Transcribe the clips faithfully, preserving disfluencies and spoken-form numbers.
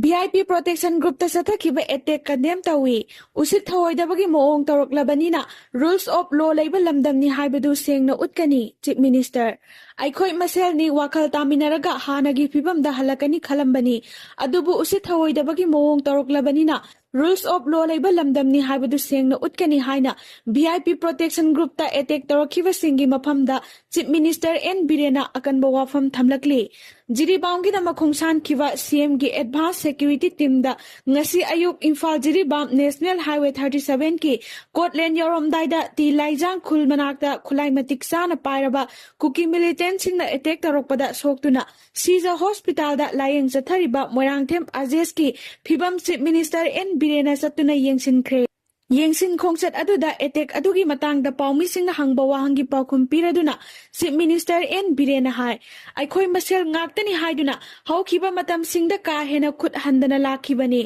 V I P Protection Groupꯇ ꯆꯠꯊꯈꯤꯕ attack condemn ꯇꯧꯏ꯫ ꯎꯁꯤꯠ ꯊꯑꯣꯏꯗꯕꯒꯤ ꯃꯑꯣꯡ ꯇꯧꯔꯛꯂꯕꯅꯤꯅ rules of law ꯂꯩꯕ ꯂꯝꯗꯝꯅꯤ ꯍꯥꯏꯕꯗꯨ ꯁꯦꯡꯅ ꯎꯠꯀꯅꯤ, Chief Minister꯫ ꯑꯩꯈꯣꯏ ꯃꯁꯦꯜꯅꯤ ꯋꯥꯈꯜ ꯇꯥꯃꯤꯟꯅꯔꯒ ꯍꯥꯟꯅꯒꯤ ꯐꯤꯕꯝꯗ ꯍꯜꯂꯛꯀꯅꯤ ꯈꯜꯂꯝꯕꯅꯤ, ꯑꯗꯨꯕꯨ ꯎꯁꯤꯠ ꯊꯑꯣꯏꯗꯕꯒꯤ ꯃꯑꯣꯡ ꯇꯧꯔꯛꯂꯕꯅꯤꯅ rules of law ꯂꯩꯕ ꯂꯝꯗꯝꯅꯤ ꯍꯥꯏꯕꯗꯨ ꯁꯦꯡꯅ ꯎꯠꯀꯅꯤ ꯍꯥꯏꯅ V I P Protection Groupꯇ attack ꯇꯧꯔꯛꯈꯤꯕꯁꯤꯡꯒꯤ ꯃꯐꯝꯗ Chief Minister N ꯕꯤꯔꯦꯟꯅ ꯑꯀꯟꯕ ꯋꯥꯐꯝ ꯊꯝꯂꯛꯂꯤ꯫ ꯖꯤꯔꯤꯕꯥꯝꯒꯤꯗꯃꯛ ꯈꯣꯡꯁꯥꯟꯈꯤꯕ C Mꯒꯤ advance security teamꯗ ꯉꯁꯤ ꯑꯌꯨꯛ Imphal Jiribam National Highway thirty sevenꯒꯤ ꯀꯣꯠꯂꯦꯟ ꯌꯧꯔꯝꯗꯥꯏꯗ ꯇꯤ ꯂꯥꯏꯖꯥꯡ ꯈꯨꯜ ꯃꯅꯥꯛꯇ ꯈꯨꯠꯂꯥꯏ ꯃꯇꯤꯛ ꯆꯥꯅ ꯄꯥꯏꯔꯕ ꯀꯨꯀꯤ militantꯁꯤꯡꯅ attack ꯇꯧꯔꯛꯄꯗ ꯁꯣꯛꯇꯨꯅ ꯁꯤꯖ ꯍꯣꯁꯄꯤꯇꯥꯜꯗ ꯂꯥꯌꯦꯡ ꯆꯠꯊꯔꯤꯕ ꯃꯣꯏꯔꯥꯡꯊꯦꯝ ꯑꯖꯦꯁꯀꯤ ꯐꯤꯕꯝ Chief Minister N ꯕꯤꯔꯦꯟꯅ ꯆꯠꯇꯨꯅ ꯌꯦꯡꯁꯤꯟꯈ꯭ꯔꯦ꯫ ꯌꯦꯡꯁꯤꯟ ꯈꯣꯡꯆꯠ ꯑꯗꯨꯗ attack ꯑꯗꯨꯒꯤ ꯃꯇꯥꯡꯗ ꯄꯥꯎꯃꯤꯁꯤꯡꯅ ꯍꯪꯕ ꯋꯥꯍꯪꯒꯤ ꯄꯥꯎꯈꯨꯝ ꯄꯤꯔꯗꯨꯅ Chief Minister N ꯕꯤꯔꯦꯟꯅ ꯍꯥꯏ, ꯑꯩꯈꯣꯏ ꯃꯁꯦꯜ ꯉꯥꯛꯇꯅꯤ ꯍꯥꯏꯗꯨꯅ ꯍꯧꯈꯤꯕ ꯃꯇꯝꯁꯤꯡꯗ ꯀꯥ ꯍꯦꯟꯅ ꯈꯨꯠ ꯍꯟꯗꯅ ꯂꯥꯛꯈꯤꯕꯅꯤ꯫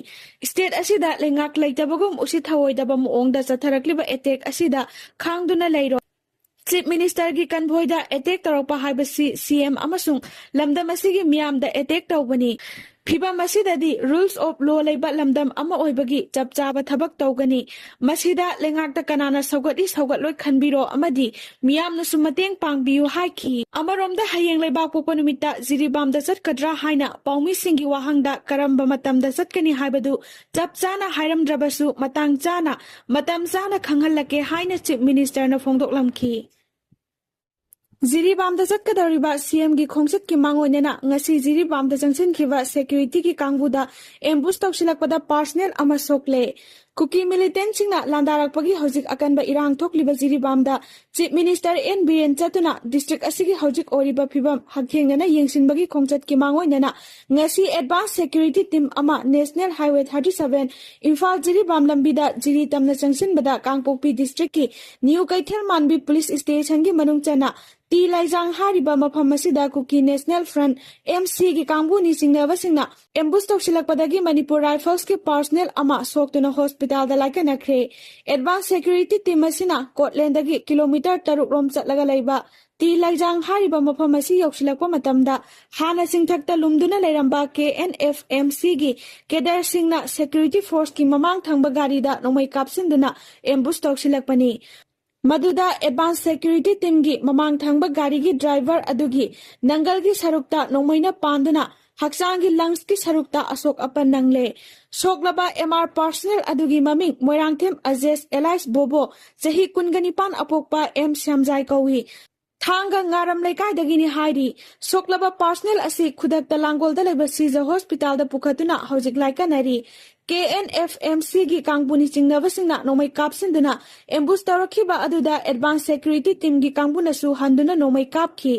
State ꯑꯁꯤꯗ ꯂꯩꯉꯥꯛ ꯂꯩꯇꯕꯒꯨꯝ ꯎꯁꯤꯠ ꯊꯑꯣꯏꯗꯕ ꯃꯑꯣꯡꯗ ꯆꯠꯊꯔꯛꯂꯤꯕ attack ꯑꯁꯤꯗ ꯈꯥꯡꯗꯨꯅ ꯂꯩꯔꯣꯏ꯫ Chief Ministerꯒꯤ convoyꯗ attack ꯇꯧꯔꯛꯄ ꯍꯥꯏꯕꯁꯤ C M ꯑꯃꯁꯨꯡ ꯂꯝꯗꯝ ꯑꯁꯤꯒꯤ ꯃꯤꯌꯥꯝꯗ attack ꯇꯧꯕꯅꯤ꯫ ꯐꯤꯕꯝ ꯑꯁꯤꯗꯗꯤ rules of law ꯂꯩꯕ ꯂꯝꯗꯝ ꯑꯃ ꯑꯣꯏꯕꯒꯤ ꯆꯞ ꯆꯥꯕ ꯊꯕꯛ ꯇꯧꯒꯅꯤ꯫ ꯃꯁꯤꯗ ꯂꯩꯉꯥꯛꯇ ꯀꯅꯥꯅ ꯁꯧꯒꯠꯂꯤ ꯁꯧꯒꯠꯂꯣꯏ ꯈꯟꯕꯤꯔꯣ ꯑꯃꯗꯤ ꯃꯤꯌꯥꯝꯅꯁꯨ ꯃꯇꯦꯡ ꯄꯥꯡꯕꯤꯌꯨ ꯍꯥꯏꯈꯤ꯫ ꯑꯃꯔꯣꯝꯗ ꯍꯌꯦꯡ ꯂꯩꯕꯥꯛꯄꯣꯛꯄ ꯅꯨꯃꯤꯠꯇ ꯖꯤꯔꯤꯕꯥꯝꯗ ꯆꯠꯀꯗ꯭ꯔꯥ ꯍꯥꯏꯅ ꯄꯥꯎꯃꯤꯁꯤꯡꯒꯤ ꯋꯥꯍꯪꯗ ꯀꯔꯝꯕ ꯃꯇꯝꯗ ꯆꯠꯀꯅꯤ ꯍꯥꯏꯕꯗꯨ ꯆꯞ ꯆꯥꯅ ꯍꯥꯏꯔꯝꯗ꯭ꯔꯕꯁꯨ ꯃꯇꯥꯡ ꯆꯥꯅ, ꯃꯇꯝ ꯆꯥꯅ ꯈꯪꯍꯜꯂꯛꯀꯦ ꯍꯥꯏꯅ Chief Ministerꯅ ꯐꯣꯡꯗꯣꯛꯂꯝꯈꯤ꯫ ꯖꯤꯔꯤꯕꯥꯝꯗ ꯆꯠꯀꯗꯧꯔꯤꯕ C Mꯒꯤ ꯈꯣꯡꯆꯠꯀꯤ ꯃꯥꯡꯑꯣꯏꯅꯅ ꯉꯁꯤ ꯖꯤꯔꯤꯕꯥꯝꯗ ꯆꯪꯁꯤꯟꯈꯤꯕ securityꯒꯤ ꯀꯥꯡꯕꯨꯗ ambush ꯇꯧꯁꯤꯜꯂꯛꯄꯗ personnel ꯑꯃ ꯁꯣꯛꯂꯦ꯫ ꯀꯨꯀꯤ militantꯁꯤꯡꯅ ꯂꯥꯟꯗꯥꯔꯛꯄꯒꯤ ꯍꯧꯖꯤꯛ ꯑꯀꯟꯕ ꯏꯔꯥꯡ ꯊꯣꯛꯂꯤꯕ ꯖꯤꯔꯤꯕꯥꯝꯗ Chief Minister N ꯕꯤꯔꯦꯟ ꯆꯠꯇꯨꯅ district ꯑꯁꯤꯒꯤ ꯍꯧꯖꯤꯛ ꯑꯣꯏꯔꯤꯕ ꯐꯤꯕꯝ ꯍꯛꯊꯦꯡꯅꯅ ꯌꯦꯡꯁꯤꯟꯕꯒꯤ ꯈꯣꯡꯆꯠꯀꯤ ꯃꯥꯡꯑꯣꯏꯅꯅ ꯉꯁꯤ advance security team ꯑꯃ National Highway thirty seven Imphal Jiribam ꯂꯝꯕꯤꯗ ꯖꯤꯔꯤ ꯇꯝꯅ ꯆꯪꯁꯤꯟꯕꯗ ꯀꯥꯡꯄꯣꯛꯄꯤ districtꯀꯤ New ꯀꯩꯊꯦꯜ ꯃꯥꯟꯕꯤ police stationꯒꯤ ꯃꯅꯨꯡ ꯆꯟꯅ ꯇꯤ ꯂꯥꯏꯖꯥꯡ ꯍꯥꯏꯔꯤꯕ ꯃꯐꯝ ꯑꯁꯤꯗ Kuki National Front, M C ꯒꯤ ꯀꯥꯡꯕꯨꯅꯤ ꯆꯤꯡꯅꯕꯁꯤꯡꯅ ambush ꯇꯧꯁꯤꯜꯂꯛꯄꯗꯒꯤ Manipur Riflesꯀꯤ personnel ꯑꯃ ꯁꯣꯛꯇꯨꯅ hospital ꯍꯣꯁꯄꯤꯇꯥꯜꯗ ꯂꯥꯏꯀꯠꯅꯈ꯭ꯔꯦ꯫ ꯑꯦꯗꯚꯥꯟꯁ ꯁꯦꯀ꯭ꯌꯨꯔꯤꯇꯤ ꯇꯤꯝ ꯑꯁꯤꯅ ꯀꯣꯠꯂꯦꯟꯗꯒꯤ ꯀꯤꯂꯣꯃꯤꯇꯔ ꯇꯔꯨꯛ ꯔꯣꯝ ꯆꯠꯂꯒ ꯂꯩꯕ ꯇꯤ ꯂꯩꯖꯥꯡ ꯍꯥꯏꯔꯤꯕ ꯃꯐꯝ ꯑꯁꯤ ꯌꯧꯁꯤꯜꯂꯛꯄ ꯃꯇꯝꯗ ꯍꯥꯟꯅ ꯆꯤꯡꯊꯛꯇ ꯂꯨꯝꯗꯨꯅ ꯂꯩꯔꯝꯕ ꯀꯦ ꯑꯦꯟ ꯑꯦꯐ ꯑꯦꯝ ꯁꯤꯒꯤ ꯀꯦꯗꯔꯁꯤꯡꯅ ꯁꯦꯀ꯭ꯌꯨꯔꯤꯇꯤ ꯐꯣꯔꯁꯀꯤ ꯃꯃꯥꯡ ꯊꯪꯕ ꯒꯥꯔꯤꯗ ꯅꯣꯡꯃꯩ ꯀꯥꯞꯁꯤꯟꯗꯨꯅ ꯑꯦꯝꯕꯨꯁ ꯇꯧꯁꯤꯜꯂꯛꯄꯅꯤ꯫ ꯃꯗꯨꯗ ꯑꯦꯗꯚꯥꯟꯁ ꯁꯦꯀ꯭ꯌꯨꯔꯤꯇꯤ ꯇꯤꯝꯒꯤ ꯃꯃꯥꯡ ꯊꯪꯕ ꯒꯥꯔꯤꯒꯤ ꯗ꯭ꯔꯥꯏꯚꯔ ꯑꯗꯨꯒꯤ ꯅꯪꯒꯜꯒꯤ ꯁꯔꯨꯛꯇ ꯅꯣꯡꯃꯩꯅ ꯄꯥꯟꯗꯨꯅ ꯍꯛꯆꯥꯡꯒꯤ ꯂꯪꯁꯀꯤ ꯁꯔꯨꯛꯇ ꯑꯁꯣꯛ ꯑꯄꯟ ꯅꯪꯂꯦ꯫ ꯁꯣꯛꯂꯕ ꯑꯦꯝ ꯑꯥꯔ ꯄꯥꯔꯁꯅꯦꯜ ꯑꯗꯨꯒꯤ ꯃꯃꯤꯡ ꯃꯣꯏꯔꯥꯡꯊꯦꯝ ꯑꯖꯦꯁ ꯑꯦꯂꯥꯏꯁ ꯕꯣꯕꯣ, ꯆꯍꯤ ꯀꯨꯟꯒ ꯅꯤꯄꯥꯟ, ꯑꯄꯣꯛꯄ ꯑꯦꯝ ꯁ꯭ꯌꯥꯝꯖꯥꯏ ꯀꯧꯏ꯫ ꯊꯥꯡꯒ ꯉꯥꯔꯝ ꯂꯩꯀꯥꯏꯗꯒꯤꯅꯤ ꯍꯥꯏꯔꯤ꯫ ꯁꯣꯛꯂꯕ ꯄꯥꯔꯁꯅꯦꯜ ꯑꯁꯤ ꯈꯨꯗꯛꯇ ꯂꯥꯡꯒꯣꯜꯗ ꯂꯩꯕ ꯁꯤꯖ ꯍꯣꯁꯄꯤꯇꯥꯜꯗ ꯄꯨꯈꯠꯇꯨꯅ ꯍꯧꯖꯤꯛ ꯂꯥꯏꯀꯠꯅꯔꯤ꯫ ꯀꯦ ꯑꯦꯟ ꯑꯦꯐ ꯑꯦꯝ ꯁꯤꯒꯤ ꯀꯥꯡꯕꯨꯅꯤ ꯆꯤꯡꯅꯕꯁꯤꯡꯅ ꯅꯣꯡꯃꯩ ꯀꯥꯞꯁꯤꯟꯗꯨꯅ ꯑꯦꯝꯕꯨꯁ ꯇꯧꯔꯛꯈꯤꯕ ꯑꯗꯨꯗ ꯑꯦꯗꯚꯥꯟꯁ ꯁꯦꯀ꯭ꯌꯨꯔꯤꯇꯤ ꯇꯤꯝꯒꯤ ꯀꯥꯡꯕꯨꯅꯁꯨ ꯍꯟꯗꯨꯅ ꯅꯣꯡꯃꯩ ꯀꯥꯞꯈꯤ꯫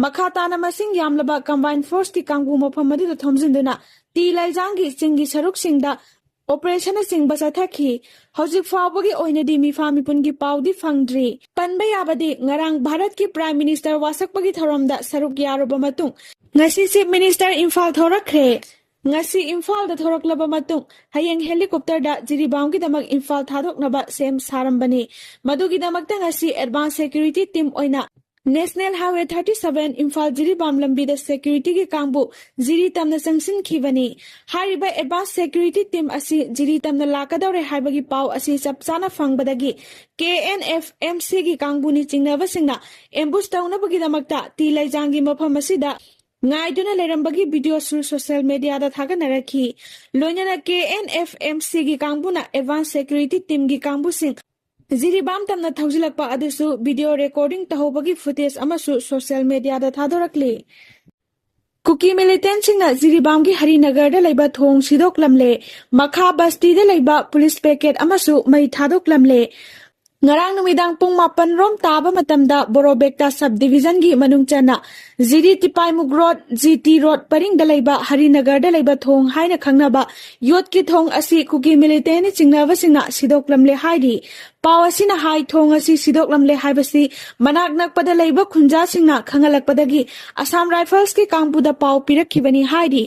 ꯃꯈꯥ ꯇꯥꯅ ꯃꯁꯤꯡ ꯌꯥꯝꯂꯕ ꯀꯝꯕꯥꯏꯟ ꯐꯣꯔꯁꯀꯤ ꯀꯥꯡꯕꯨ ꯃꯐꯝ ꯑꯗꯨꯗ ꯊꯣꯝꯖꯤꯟꯗꯨꯅ ꯇꯤ ꯂꯩꯖꯥꯡꯒꯤ ꯆꯤꯡꯒꯤ ꯁꯔꯨꯛꯁꯤꯡꯗ ꯑꯣꯄꯔꯦꯁꯟꯅꯆꯤꯡꯕ ꯆꯠꯊꯈꯤ꯫ ꯍꯧꯖꯤꯛ ꯐꯥꯎꯕꯒꯤ ꯑꯣꯏꯅꯗꯤ ꯃꯤꯐꯥ ꯃꯤꯄꯨꯟꯒꯤ ꯄꯥꯎꯗꯤ ꯐꯪꯗ꯭ꯔꯤ꯫ ꯄꯟꯕ ꯌꯥꯕꯗꯤ ꯉꯔꯥꯡ ꯚꯥꯔꯠꯀꯤ ꯄ꯭ꯔꯥꯏꯝ ꯃꯤꯅꯤꯁꯇꯔ ꯋꯥꯁꯛꯄꯒꯤ ꯊꯧꯔꯝꯗ ꯁꯔꯨꯛ ꯌꯥꯔꯨꯕ ꯃꯇꯨꯡ ꯉꯁꯤ ꯆꯤꯐ ꯃꯤꯅꯤꯁꯇꯔ ꯏꯝꯐꯥꯜ ꯊꯧꯔꯛꯈ꯭ꯔꯦ꯫ ꯉꯁꯤ ꯏꯝꯐꯥꯜꯗ ꯊꯧꯔꯛꯂꯕ ꯃꯇꯨꯡ ꯍꯌꯦꯡ ꯍꯦꯂꯤꯀꯣꯞꯇꯔꯗ ꯖꯤꯔꯤꯕꯥꯝꯒꯤꯗꯃꯛ ꯏꯝꯐꯥꯜ ꯊꯥꯗꯣꯛꯅꯕ ꯁꯦꯝ ꯁꯥꯔꯝꯕꯅꯤ꯫ ꯃꯗꯨꯒꯤꯗꯃꯛꯇ ꯉꯁꯤ ꯑꯦꯗꯚꯥꯟꯁ ꯁꯦꯀ꯭ꯌꯨꯔꯤꯇꯤ ꯇꯤꯝ ꯑꯣꯏꯅ national highway thirty seven Imphal Jiribam ꯂꯝꯕꯤꯗ ꯁꯦꯀ꯭ꯌꯨꯔꯤꯇꯤꯒꯤ ꯀꯥꯡꯕꯨ ꯖꯤꯔꯤ ꯇꯝꯅ ꯆꯪꯁꯤꯟꯈꯤꯕꯅꯤ꯫ ꯍꯥꯏꯔꯤꯕ ꯑꯦꯗꯚꯥꯟꯁ ꯁꯦꯀ꯭ꯌꯨꯔꯤꯇꯤ ꯇꯤꯝ ꯑꯁꯤ ꯖꯤꯔꯤ ꯇꯝꯅ ꯂꯥꯛꯀꯗꯧꯔꯦ ꯍꯥꯏꯕꯒꯤ ꯄꯥꯎ ꯑꯁꯤ ꯆꯞ ꯆꯥꯅ ꯐꯪꯕꯗꯒꯤ ꯀꯦ ꯑꯦꯟ ꯑꯦꯐ ꯑꯦꯝ ꯁꯤꯒꯤ ꯀꯥꯡꯕꯨꯅꯤ ꯆꯤꯡꯅꯕꯁꯤꯡꯅ ꯑꯦꯝꯕꯨꯁ ꯇꯧꯅꯕꯒꯤꯗꯃꯛꯇ ꯇꯤ ꯂꯩꯖꯥꯡꯒꯤ ꯃꯐꯝ ꯑꯁꯤꯗ ꯉꯥꯏꯗꯨꯅ ꯂꯩꯔꯝꯕꯒꯤ ꯚꯤꯗꯤꯑꯣꯁꯨ ꯁꯣꯁꯤꯌꯦꯜ ꯃꯦꯗꯤꯌꯥꯗ ꯊꯥꯒꯠꯅꯔꯛꯈꯤ꯫ ꯂꯣꯏꯅꯅ ꯀꯦ ꯑꯦꯟ ꯑꯦꯐ ꯑꯦꯝ ꯁꯤꯒꯤ ꯀꯥꯡꯕꯨꯅ ꯑꯦꯗꯚꯥꯟꯁ ꯁꯦꯀ꯭ꯌꯨꯔꯤꯇꯤ ꯇꯤꯝꯒꯤ ꯀꯥꯡꯕꯨꯁꯤꯡ ꯖꯤꯔꯤꯕꯥꯝ ꯇꯝꯅ ꯊꯧꯖꯤꯜꯂꯛꯄ ꯑꯗꯨꯁꯨ ꯚꯤꯗꯤꯑꯣ ꯔꯦꯀꯣꯔꯗꯤꯡ ꯇꯧꯍꯧꯕꯒꯤ ꯐꯨꯇꯦꯖ ꯑꯃꯁꯨ ꯁꯣꯁꯤꯌꯦꯜ ꯃꯦꯗꯤꯌꯥꯗ ꯊꯥꯗꯣꯔꯛꯂꯤ꯫ ꯀꯨꯀꯤ ꯃꯤꯂꯤꯇꯦꯟꯁꯤꯡꯅ ꯖꯤꯔꯤꯕꯥꯝꯒꯤ ꯍꯔꯤꯅꯒꯔꯗ ꯂꯩꯕ ꯊꯣꯡ ꯁꯤꯗꯣꯛꯂꯝꯂꯦ꯫ ꯃꯈꯥ ꯕꯁꯇꯤꯗ ꯂꯩꯕ ꯄꯨꯂꯤꯁ ꯄꯦꯀꯦꯠ ꯑꯃꯁꯨ ꯃꯩ ꯊꯥꯗꯣꯛꯂꯝꯂꯦ꯫ ꯉꯔꯥꯡ ꯅꯨꯃꯤꯗꯥꯡ ꯄꯨꯡ ꯃꯥꯄꯟ ꯔꯣꯝ ꯇꯥꯕ ꯃꯇꯝꯗ ꯕꯣꯔꯣꯕꯦꯛꯇꯥ ꯁꯕ ꯗꯤꯚꯤꯖꯟꯒꯤ ꯃꯅꯨꯡ ꯆꯟꯅ ꯖꯤꯔꯤ ꯇꯤꯄꯥꯏꯃꯨꯛ ꯔꯣꯗ, ꯖꯤ ꯇꯤ ꯔꯣꯗ ꯄꯔꯤꯡꯗ ꯂꯩꯕ ꯍꯔꯤꯅꯒꯔꯗ ꯂꯩꯕ ꯊꯣꯡ ꯍꯥꯏꯅ ꯈꯪꯅꯕ ꯌꯣꯠꯀꯤ ꯊꯣꯡ ꯑꯁꯤ ꯀꯨꯀꯤ ꯃꯤꯂꯤꯇꯦꯟꯅ ꯆꯤꯡꯅꯕꯁꯤꯡꯅ ꯁꯤꯗꯣꯛꯂꯝꯂꯦ ꯍꯥꯏꯔꯤ꯫ ꯄꯥꯎ ꯑꯁꯤꯅ ꯍꯥꯏ ꯊꯣꯡ ꯑꯁꯤ ꯁꯤꯗꯣꯛꯂꯝꯂꯦ ꯍꯥꯏꯕꯁꯤ ꯃꯅꯥꯛ ꯅꯛꯄꯗ ꯂꯩꯕ ꯈꯨꯟꯖꯥꯁꯤꯡꯅ ꯈꯪꯍꯜꯂꯛꯄꯗꯒꯤ ꯑꯁꯥꯝ ꯔꯥꯏꯐꯜꯁꯀꯤ ꯀꯥꯡꯕꯨꯗ ꯄꯥꯎ ꯄꯤꯔꯛꯈꯤꯕꯅꯤ ꯍꯥꯏꯔꯤ꯫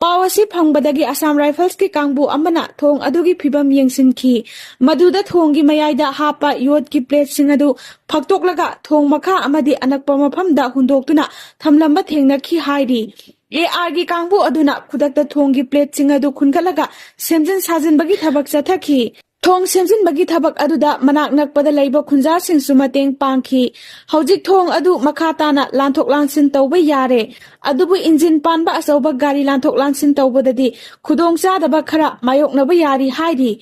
ꯄꯥꯎ ꯑꯁꯤ ꯐꯪꯕꯗꯒꯤ ꯑꯁꯥꯝ ꯔꯥꯏꯐꯜꯁꯀꯤ ꯀꯥꯡꯕꯨ ꯑꯃꯅ ꯊꯣꯡ ꯑꯗꯨꯒꯤ ꯐꯤꯕꯝ ꯌꯦꯡꯁꯤꯟꯈꯤ꯫ ꯃꯗꯨꯗ ꯊꯣꯡꯒꯤ ꯃꯌꯥꯏꯗ ꯍꯥꯞꯄ ꯌꯣꯠꯀꯤ ꯄ꯭ꯂꯦꯠꯁꯤꯡ ꯑꯗꯨ ꯐꯛꯇꯣꯛꯂꯒ ꯊꯣꯡ ꯃꯈꯥ ꯑꯃꯗꯤ ꯑꯅꯛꯄ ꯃꯐꯝꯗ ꯍꯨꯟꯗꯣꯛꯇꯨꯅ ꯊꯝꯂꯝꯕ ꯊꯦꯡꯅꯈꯤ ꯍꯥꯏꯔꯤ꯫ ꯑꯦ ꯑꯥꯔꯒꯤ ꯀꯥꯡꯕꯨ ꯑꯗꯨꯅ ꯈꯨꯗꯛꯇ ꯊꯣꯡꯒꯤ ꯄ꯭ꯂꯦꯠꯁꯤꯡ ꯑꯗꯨ ꯈꯨꯟꯒꯠꯂꯒ ꯁꯦꯝꯖꯤꯟ ꯁꯥꯖꯤꯟꯕꯒꯤ ꯊꯕꯛ ꯆꯠꯊꯈꯤ꯫ ꯊꯣꯡ ꯁꯦꯝꯖꯤꯟꯕꯒꯤ ꯊꯕꯛ ꯑꯗꯨꯗ ꯃꯅꯥꯛ ꯅꯛꯄꯗ ꯂꯩꯕ ꯈꯨꯟꯖꯥꯁꯤꯡꯁꯨ ꯃꯇꯦꯡ ꯄꯥꯡꯈꯤ꯫ ꯍꯧꯖꯤꯛ ꯊꯣꯡ ꯑꯗꯨ ꯃꯈꯥ ꯇꯥꯅ ꯂꯥꯟꯊꯣꯛ ꯂꯥꯟꯁꯤꯟ ꯇꯧꯕ ꯌꯥꯔꯦ꯫ ꯑꯗꯨꯕꯨ ꯏꯟꯖꯤꯟ ꯄꯥꯟꯕ ꯑꯆꯧꯕ ꯒꯥꯔꯤ ꯂꯥꯟꯊꯣꯛ ꯂꯥꯟꯁꯤꯟ ꯇꯧꯕꯗꯗꯤ ꯈꯨꯗꯣꯡꯆꯥꯗꯕ ꯈꯔ ꯃꯥꯌꯣꯛꯅꯕ ꯌꯥꯔꯤ ꯍꯥꯏꯔꯤ꯫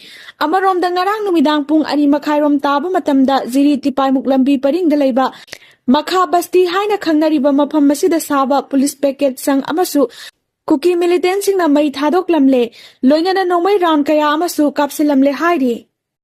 ꯑꯃꯔꯣꯝꯗ ꯉꯔꯥꯡ ꯅꯨꯃꯤꯗꯥꯡ ꯄꯨꯡ ꯑꯅꯤ ꯃꯈꯥꯏꯔꯣꯝ ꯇꯥꯕ ꯃꯇꯝꯗ ꯖꯤꯔꯤ ꯇꯤꯄꯥꯏꯃꯨꯛ ꯂꯝꯕꯤ ꯄꯔꯤꯡꯗ ꯂꯩꯕ ꯃꯈꯥ ꯕꯁꯇꯤ ꯍꯥꯏꯅ ꯈꯪꯅꯔꯤꯕ ꯃꯐꯝ ꯑꯁꯤꯗ ꯁꯥꯕ ꯄꯨꯂꯤꯁ ꯄꯦꯀꯦꯠ ꯁꯪ ꯑꯃꯁꯨ ꯀꯨꯀꯤ ꯃꯤꯂꯤꯇꯦꯟꯁꯤꯡꯅ ꯃꯩ ꯊꯥꯗꯣꯛꯂꯝꯂꯦ꯫ ꯂꯣꯏꯅꯅ ꯅꯣꯡꯃꯩ ꯔꯥꯎꯟ ꯀꯌꯥ ꯑꯃꯁꯨ ꯀꯥꯞꯁꯤꯜꯂꯝꯂꯦ ꯍꯥꯏꯔꯤ꯫